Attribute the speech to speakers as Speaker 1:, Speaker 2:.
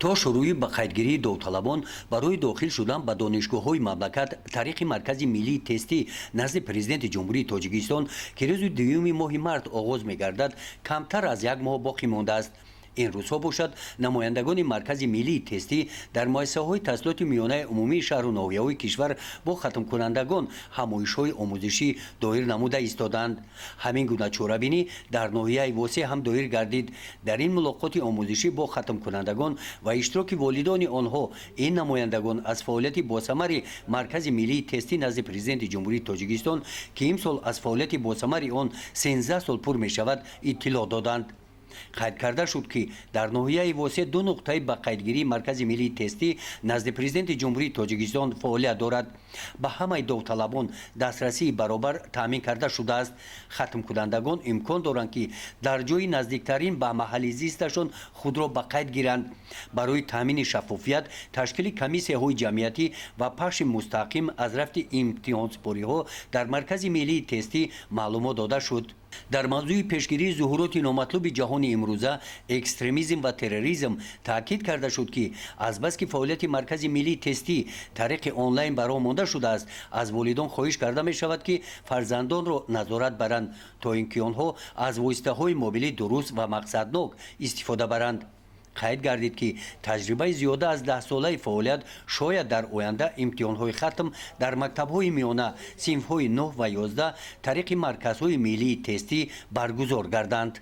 Speaker 1: То шурӯи ба қайдгирии довталабон барои дохил шудан ба донишгоҳҳои мамлакат тариқи Маркази миллии тестӣ назди Президенти Ҷумҳурии Тоҷикистон, ки рӯзи 2-юми моҳи март оғоз мегардад, камтар аз як моҳ боқӣ мондааст. Ин рӯзҳо бошад, намояндагони Маркази миллии тестӣ дар муассисаҳои таҳсилоти миёнаи умумии шаҳру ноҳияҳои кишвар бо хатмкунандагон ҳамоишҳои омӯзишӣ доир намуда истоданд. Ҳамин гуна чорабинӣ дар ноҳияи Восеъ ҳам доир гардид. Дар ин мулоқоти омӯзишӣ бо хатмкунандагон ва иштироки волидони онҳо ин намояндагон аз фаъолияти босамари Маркази миллии тестӣ назди Президенти Ҷумҳурии Тоҷикистон, ки имсол аз фаъолияти босамари он 13 сол пур мешавад, иттилоъ доданд. Қайд карда шуд, ки дар ноҳияи Восеъ ду нуқтаи ба қайдгирии Маркази миллии тестӣ назди Президенти Ҷумҳурии Тоҷикистон фаъолият дорад. Ба ҳамаи довталабон дастрасии баробар таъмин карда шудааст. Хатмкунандагон имкон доранд, ки дар ҷои наздиктарин ба маҳалли зисташон худро ба қайд гиранд. Барои таъмини шаффофият, ташкили комиссияҳои ҷамъиятӣ ва пахши мустақим аз рафти имтиҳонсупориҳо дар Маркази миллии тестӣ маълумот дода шуд. Дар мавзӯи пешгирии зуҳуроти номатлуби ҷаҳони имрӯза, экстремизм ва терроризм, таъкид карда шуд, ки азбаски фаъолияти Маркази миллии тестӣ тариқи онлайн ба роҳ монда шудааст, аз волидон хоҳиш карда мешавад, ки фарзандонро назорат баранд, то ин ки онҳо аз воситаҳои мобилӣ дуруст ва мақсаднок истифода баранд. Қайд гардид, ки таҷрибаи зиёда аз 10-солаи фаъолият шояд дар оянда имтиҳонҳои хатм дар мактабҳои миёна, синфҳои 9 ва 11, тариқи марказҳои миллии тестӣ баргузор гарданд.